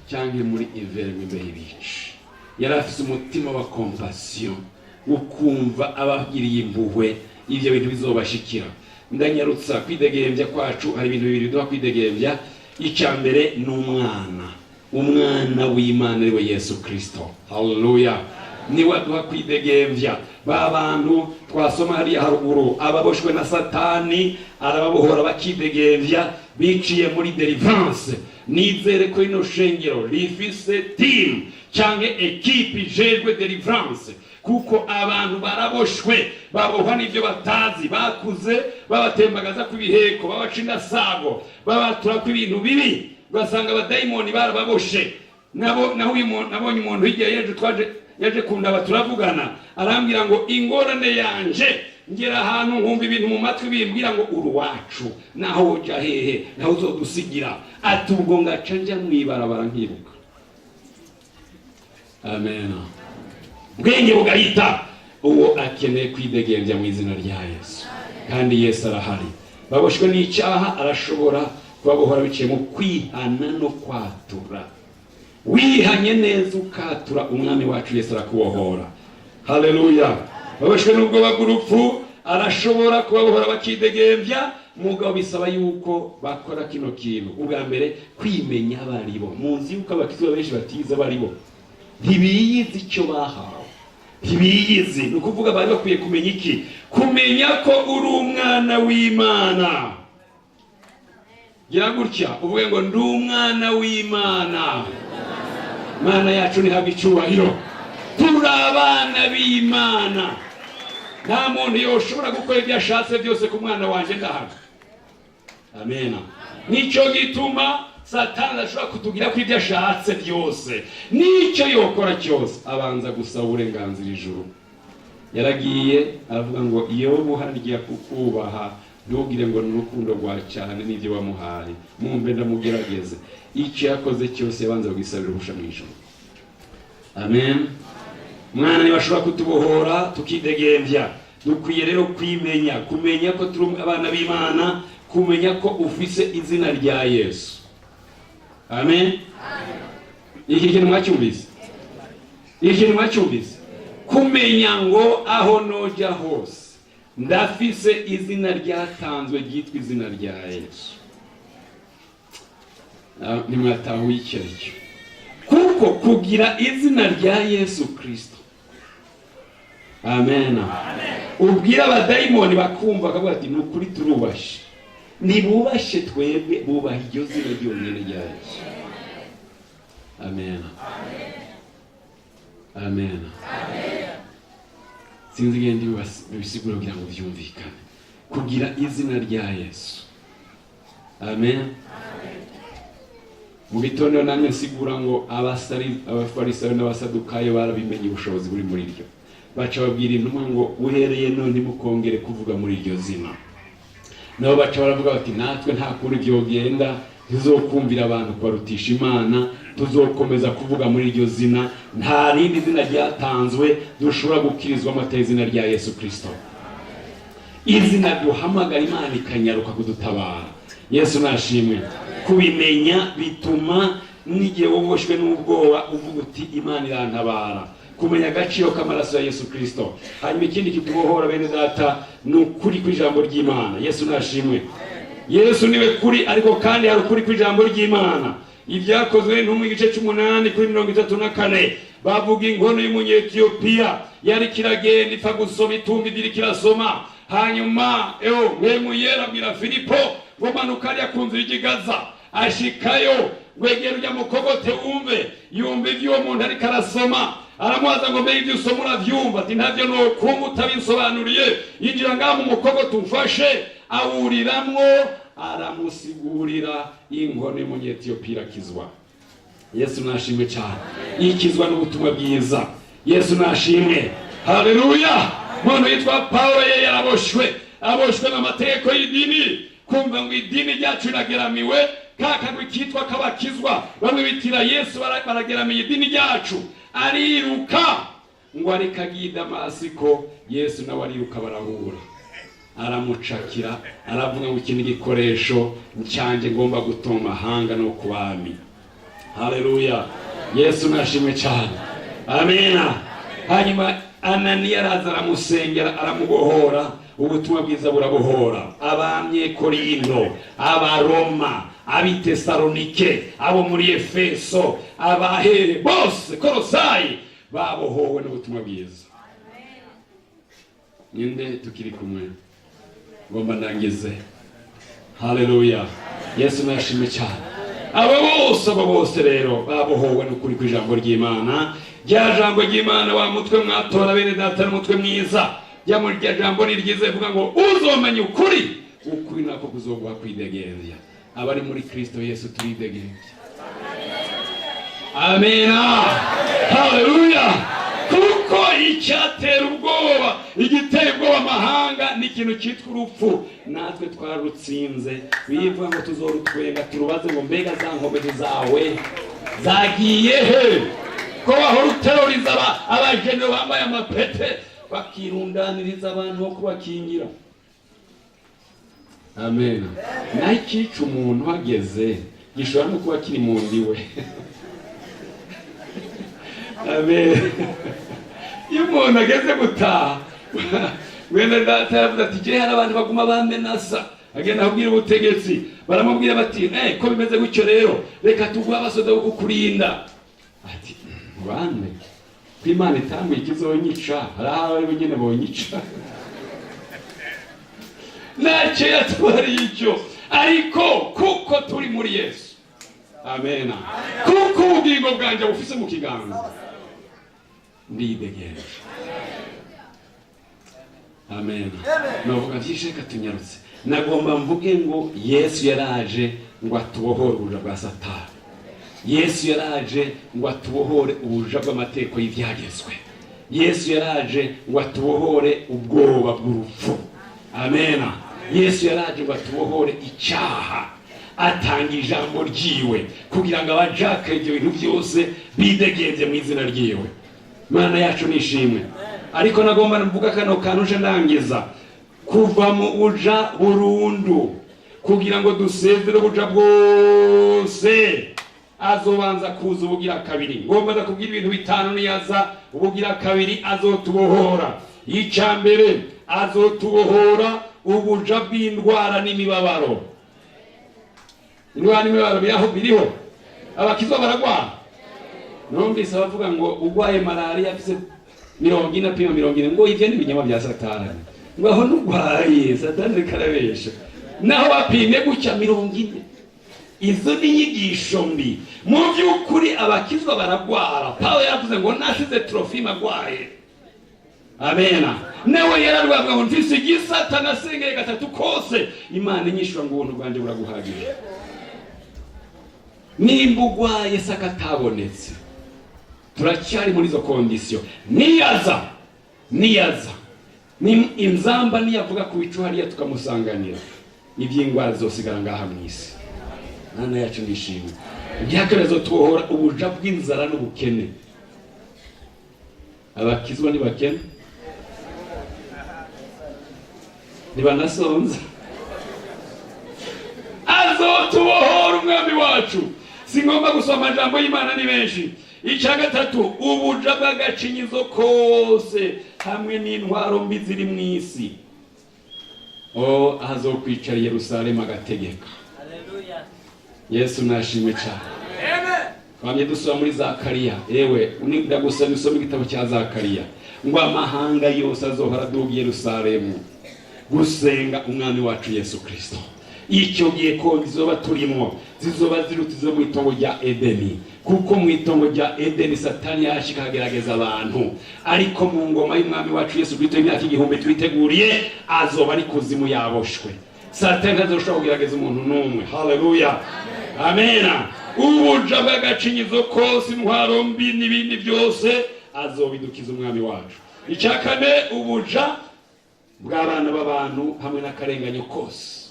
Cyangwa muri hiver ngo imbeho ibice. Yari afise umutima wa compassion, ukumva abagiriye impuhwe, ibyo bintu bizobashikira. Ndanyarutsa. Kwidegembya kwacu, hari ibintu bibiri biduha kwidegembya. Icya mbere ni umwana w'Imana, ariwe Yesu Kirisito. Haleluya! Niwe aduha kwidegembya. Ba bantu twasoma hariya haruguru, ababoshwe na Satani, arababohora bakidegembya biciye muri deliverance. Nizere ko ino shengero rifise team cyangwa ekipe ijejwe deliverance, kuko abantu baraboshwe, babohwa n'ibyo batazi. Bakuze babatembagaza ku biheko, babaca indasago, babatura ku ibintu bibi, ugasanga abadayimoni barababoshe. Nabo naho uyu muntu, nabonye umuntu hirya y'ejo twaje, yaje kundaba, turavugana, arambwira ngo: "Ingorane yanje, ngera ahantu nkumva ibintu mu matwi bimbwira ngo uruwacu, naho woja hehe, naho uzodusigira." Ati: "Ubwo ngaca nja mwibarabara nkiruka." Amen. Ubwenge bugahita. Uwo akeneye kwidegembya mu izina rya Yesu, kandi Yesu arahari. Baboshwe n'icyaha, arashobora kubabohora biciye mu kwihana no kwatura. Wihanye neza, ukatura, Umwami wacu Yesu arakubohora. Haleluya! Baboshwe n'ubwoba bw'urupfu, arashobora kubabohora bakidegembya. Mugabo bisaba yuko bakora kino kintu: ubwa mbere, kwimenya abaribo. Muzi yuko abakizwa benshi batize abaribo, ntibiyizi icyo bahawe, ntibiyizi. Ni ukuvuga bari bakwiye kumenya iki? Kumenya ko uri umwana w'Imana. Gira gutya uvuge ngo: "Ndi umwana w'Imana." Mana yacu ntihabwe icyubahiro. Turi abana b'Imana. Nta muntu yoshobora gukora ibyo ashatse byose ku mwana wanjye ndahari. Amena. Nicyo gituma Satani adashobora kutugira ko ibyo ashatse byose. N'icyo yokora cyose, abanza gusaba uburenganzira ijuru. Yaragiye aravuga ngo: "Yobu harya kukubaha, ntugire ngo ni urukundo rwa cyane n'ibyo wamuhaye, mwumve ndamugerageze." Icyo yakoze cyose yabanza kugisabira uruhusha mu ijuru. Amen. Mwana niba ashobora kutubohora tukidegembya. Dukwiye rero kwimenya, kumenya ko turi abana b'Imana, kumenya ko ufise izina rya Yesu. Amen. Iki kintu mwacyumvise? Iki kintu mwacyumvise? Kumenya ngo aho noja hose ndafise izina ryatanzwe ryitwa izina rya Yesu. Ntimwatahuye icyo ari cyo, kuko kugira izina rya Yesu Kirisito, amen, ubwira abadayimoni bakumva, bakavuga ati: "Ni ukuri turubashe." Ntibubashe twebwe, bubaha iryo zina ryonyine rya Yesu. Amen, amen. Sinzi igenda bisigura kugira ngo byumvikane. Kugira izina rya Yesu, amen. Mu gitondo namwe nsigura ngo Abafarisayo n'Abasadukayo barabimenye ubushobozi buri muri ryo, baca babwira intumwa ngo: "Uhereye none ntimukongere kuvuga muri iryo zina." Nabo baca baravuga bati: "Natwe nta kundi byogenda, tuzokumvira abantu kubarutisha Imana, tuzokomeza kuvuga muri iryo zina. Nta rindi zina ryatanzwe dushobora gukirizwamo atari izina rya Yesu Kirisito." Izina duhamagara, Imana ikanyaruka kudutabara. Yesu nashimwe. Kubimenya bituma n'igihe woboshwe n'ubwoba uvuga uti: "Imana irantabara." Kumenya agaciro k'amaraso ya Yesu Kirisito. Hanyuma ikindi kitubohora, bene data, ni ukuri kw'ijambo ry'Imana. Yesu nashimwe. Yesu niwe kuri, ariko kandi hari ukuri kw'ijambo ry'Imana. Ibyakozwe Ntumwa igice cy'umunani kuri 34, bavuga inkono y'Umunyetiyopiya yari kiragenda ipfa gusoma, itumba ibyo iriko irasoma. Hanyuma ewo Mpwemu Yera abwira Filipo ngo: "Manuka hariya ku nzu y'igigaza." Ashikayo ngo: "Egera ujya mukogote wumve." Yumva ivyo uwo muntu ariko arasoma. Aramubaza ngo: "Mbega ibyo usoma uravyumva?" Ati: "Ntavyo nokumva utabisobanuriye. Yinjira ngaha mu mukogote umfashe." Awuriramwo, aramusigurira, inkono y'Umunyetiyopiya irakizwa. Yesu nashimwe cyane. Ikizwa n'ubutumwa bwiza. Yesu nashimwe. Haleluya! Umuntu yitwa Pawulo ye yaraboshwe, aboshwe n'amategeko y'idini, kumva ngo idini ryacu rirageramiwe, ka kagwi kitwa kabakizwa, bamwe bitira Yesu, barageramiye idini ryacu. Ariruka ngo ariko agiye i Damasiko, Yesu nawe ariruka, barahura, aramucakira, aravuga ngo: "Iki ni igikoresho cyanjye ngomba gutuma amahanga no ku bami." Haleluya! Yesu nashimwe cyane. Amina. Hanyuma Ananiya araza, aramusengera, aramubohora. Ubutumwa bwiza burabohora. Abanyekorinto, Abaroma, Abitesalonike, abo muri Efeso, abahere bose, Korosayi, babohowe n'ubutumwa bwiza. Ninde tukiri kumwe? Ngomba ndangize. Haleluya! Yesu nashimwe cyane. Abo bose rero babohowe n'ukuri kw'ijambo ry'Imana. Rya jambo ry'Imana, wa mutwe mwatora, bene data, n'umutwe mwiza. Rya muri rya jambo ni ryiza, rivuga ngo uzomenya ukuri, ukuri nako kuzoguha kwidegembya. Abari muri Kristo Yesu turidegembya. Amina, haleluya! Kuko icyatera ubwoba, igiteye ubwoba amahanga, ni ikintu cyitwa urupfu. Natwe twarutsinze. Bivuga ngo tuzorutwenga, turubaze ngo: "Mbega za nkomezi zawe zagiye he, ko wahora uteroriza abajenero bambaye amapete, bakirundaniriza abantu bo kubakingira?" Amen. Naho ikica umuntu hageze gishobora no kuba kiri mu ndiwe. Amen. Iyo umuntu ageze gutaha, wenda data yavuze ati: "Je, hari abantu baguma bamenasa." Agenda abwira ubutegetsi, baramubwira bati: "Eh, ko bimeze gutyo rero, reka tuguhe abasoda bo kukurinda." Ati: "Bande? Ko Imana itambuye ikizonyica, hari aho ari nyine bonyica." Ntacyo yatwariye icyo. Ariko kuko turi muri Yesu, amena, kuko ubugingo bwanjye bufise mu kiganza, ndidegereje. Amen. Navuga byinshi, reka tunyarutse. Nagomba mvuge ngo Yesu yaraje ngo atubohore ubuja bwa Satani. Yesu yaraje ngo atubohore ubuja bw'amategeko y'ibyagezwe. Yesu yaraje ngo atubohore ubwoba bw'urupfu. Amena. Yesu yaraje ngo atubohore icyaha, atanga ijambo ryiwe kugira ngo abajaka ibyo bintu byose bidegembye mu izina ryiwe. Mana yacu nishimwe. Ariko nagomba mvuga kano kantu nje ndangiza: kuva mu buja burundu, kugira ngo dusezere ubuja bwose, azobanza kuza ubugira kabiri. Ngomba ndakubwira ibintu bitanu. Niyaza ubugira kabiri azotubohora. Icya mbere, azotubohora ubuja bw'indwara n'imibabaro. Indwara n'imibabaro biraho, biriho. Abakizwa baragwara. Numvise abavuga ngo urwaye malariya afise 40, apima 40, ngo ivyo ni ibinyoma bya Satani, ngo aho nurwaye, Satani ariko arabesha, naho bapimye gutya 40. Izo ni inyigisho mbi. Mu by'ukuri abakizwa baragwara. Pawulo yaravuze ngo nasize Trofimo agwaye. Amena. Nawe yararwaye, ngo mfise igisata, nasengeye gatatu kose, Imana inyishura ngo ubuntu bwanjye buraguhagije. Nimba ugwaye saka atabonetse, turacyari muri izo conditions. Niyaza, niyaza ni inzamba, niyavuga ku bicu hariya tukamusanganira, iby'indwara zosigara ngaha mu isi. Mana yacu nishimwe. Ibyakarezo, tubohora ubuja bw'inzara n'ubukene. Abakizwa ntibakena, ntibanasonza. Azotubohora umwami wacu. Singomba gusoma amajambo y'Imana, ni benshi. Icya gatatu, ubuja bw'agacinyizo kose hamwe n'intwaro mbi ziri mu isi. O azokwicara i Yerusalemu agategeka. Haleluya. Yesu nashimwe cyane. Twamye dusoma muri Zakariya. Ewe, ndagusaba usome igitabo cya Zakariya, ngo amahanga yose azohora aduga i Yerusalemu gusenga umwami wacu Yesu Kristo. Icyo gihe ko zizoba turimo zizoba ziruta izo mu itongo rya Edeni, kuko mu itongo rya Edeni Satani yashika akagerageza abantu, ariko mu ngoma y'umwami wacu Yesu Kristo imyaka 1000 twiteguriye, azoba ari kuzimu yaboshwe. Satani ntazoshobora kugerageza umuntu n'umwe. Haleluya, amena. Ubuja bw'agacinyizo kose, intwaro mbi n'ibindi byose, azobidukiza umwami wacu. Icya kane, ubuja bw'abana b'abantu hamwe n'akarenganyo kose.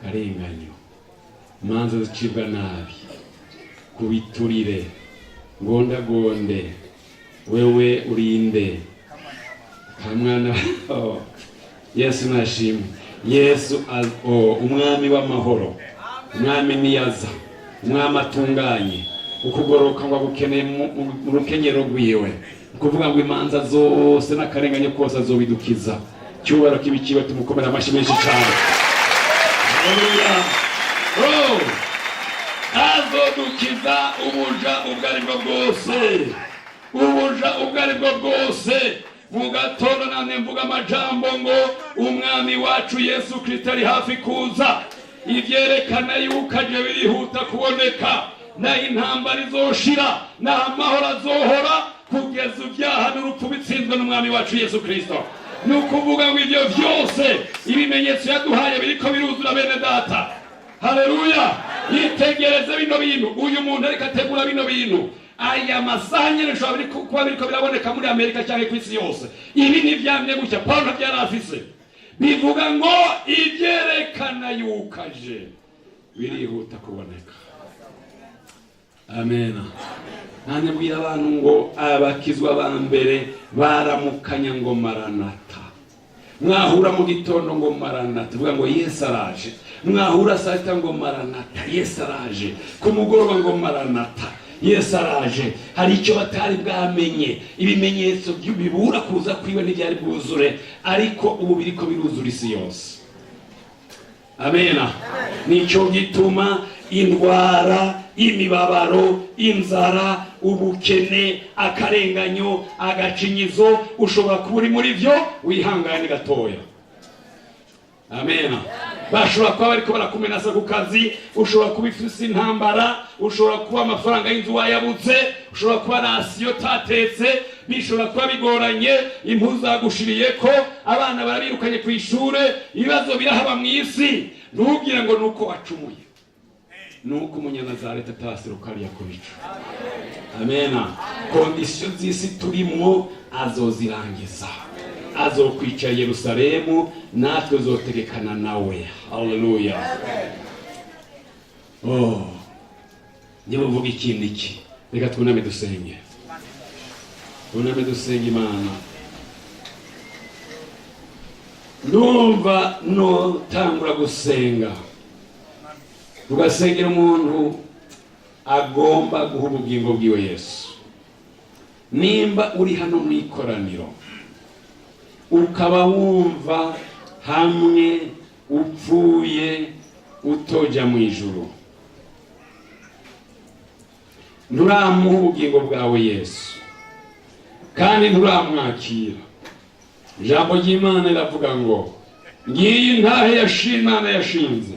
Karenganyo, imanza zicibwa nabi, kubiturire, ngondagonde, wewe urinde kamwana. Oh. Yesu nashimwe. Yesu oh, umwami w'amahoro, umwami niyaza, Umwami atunganye, ukugororoka ngo agukeneye mu rukenyero rwiwe. Ni ukuvuga ngo imanza zose n'akarengane kose azobidukiza. Cyubahiro kibe iciwe, tumukomera amashyi menshi cyane. Haleluya! Oh! Azodukiza ubuja ubwo ari bwo bwose, ubuja ubwo ari bwo bwose. Mu gatondo namwe mvuga amajambo ngo Umwami wacu Yesu Kristo ari hafi kuza. Ibyerekana yuko aje birihuta kuboneka. Naho intambara izoshira, naho amahoro azohora, kugeza ibyaha n'urupfu bitsinzwe n'Umwami wacu Yesu Kristo. Ni ukuvuga ngo ibyo byose, ibimenyetso yaduhaye biriko biruzura, bene data. Haleluya! Yitegereze bino bintu. Uyu muntu ariko ategura bino bintu, aya masaha nyine bishobora kuba biriko biraboneka muri Amerika cyangwa ku isi yose. Ibi ntibyamye gutya, Paul ntabyari afise. Bivuga ngo ibyerekana yuko aje birihuta kuboneka. Amen. Nanjye mbwira abantu ngo abakizwa ba mbere baramukanya ngo maranata. Mwahura mu gitondo ngo maranata, uvuga ngo Yesu araje. Mwahura saa sita ngo maranata, Yesu araje. Ku mugoroba ngo maranata, Yesu araje. Hari icyo batari bwamenye, ibimenyetso bibura kuza kwiwe ntibyari bwuzure, ariko ubu biriko biruzura isi yose. Amena. Nicyo gituma indwara, imibabaro, inzara, ubukene, akarenganyo, agacinyizo, ushobora kuba uri muri byo, wihangane gatoya. Amena. Bashobora kuba bariko barakumenasa ku kazi, ushobora kuba ifise intambara, ushobora kuba amafaranga y'inzu wayabuze, ushobora kuba ration tatetse, bishobora kuba bigoranye, impuzu zagushiriyeko, abana barabirukanye ku ishure, ibibazo birahaba mu isi. Ntubwire ngo nuko wacumuye, nuko Umunyanazareti ataseruka ariya ku bicu. Amena. Conditions z'isi turimwo azozirangiza, azokwicara i Yerusalemu, natwe zotegekana nawe. Haleluya! Oh, niba uvuga ikindi iki, reka twuname dusenge, twuname dusenge Imana. Ndumva notangura gusenga, tugasengera umuntu agomba guha ubugingo bwiwe Yesu. Nimba uri hano mu ikoraniro, ukaba wumva hamwe upfuye utoja mu ijuru, nturamuha ubugingo bwawe Yesu kandi nturamwakira, ijambo ry'Imana riravuga ngo ngiyi intahe Imana yashinze,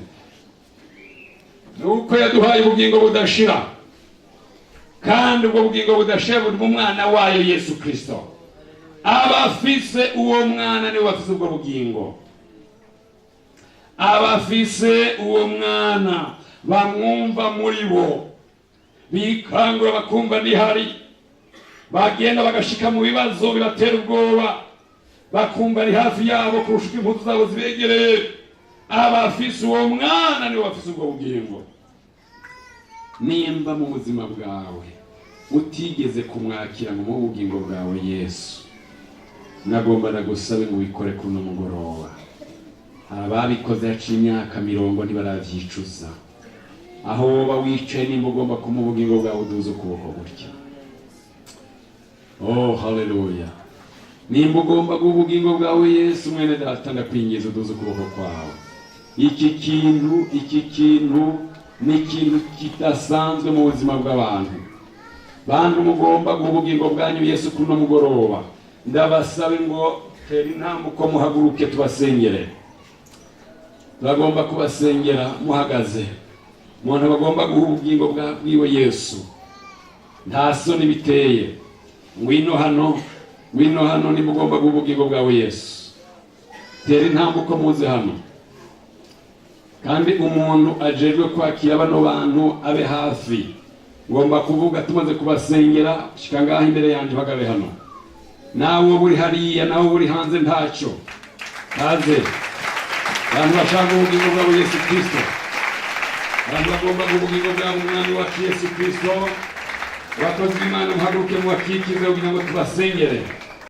nuko yaduhaye ubugingo budashira, kandi ubwo bugingo budashira buri mu mwana wayo Yesu Kristo. Abafise uwo mwana nibo bafise ubwo bugingo. Abafise uwo mwana bamwumva muri bo, bikangura bakumva nihari, bagenda bagashika mu bibazo bibatera ubwoba, bakumva ari hafi yabo kurusha uko impuzu zabo zibegereye. Abafise uwo mwana nibo bafise ubwo bugingo. Nimba mu buzima bwawe utigeze kumwakira ngo umuhe ubugingo bwawe Yesu, nagomba nagusabe ngo ubikore kuri uno mugoroba. Hari ababikoze haciye imyaka 40, ntibarabyicuza. Aho woba wicaye, nimba ugomba kumuha ubugingo bwawe, uduze ukuboko gutya. Oh, haleluya! Nimba ugomba guha ubugingo bwawe Yesu, mwene data, ndakwingiza uduze ukuboko kwawe. Iki kintu ni ikintu kidasanzwe mu buzima bw'abantu. Bantu mugomba guha ubugingo bwanyu Yesu kuri uno mugoroba, ndabasabe ngo tera intambuko, muhaguruke tubasengere. Turagomba kubasengera muhagaze. Umuntu bagomba guha ubugingo bwiwe Yesu, nta soni biteye. Ngwino hano, ngwino hano. Nimba ugomba guha ubugingo bwawe Yesu, tera intambuko muze hano. Kandi umuntu ajejwe kwakira bano bantu abe hafi. Ngomba kuvuga tumaze kubasengera. Shika ngaha imbere yanjye, uhagare hano. Nawe uri hariya, nawe uri hanze, ntacyo kaze. Abantu bashaka ubugingo bwabo Yesu Kristo, abantu bagomba guha ubugingo bwabo Umwami wacu Yesu Kristo, abakozi b'Imana muhaguruke mubakikize kugira ngo tubasengere.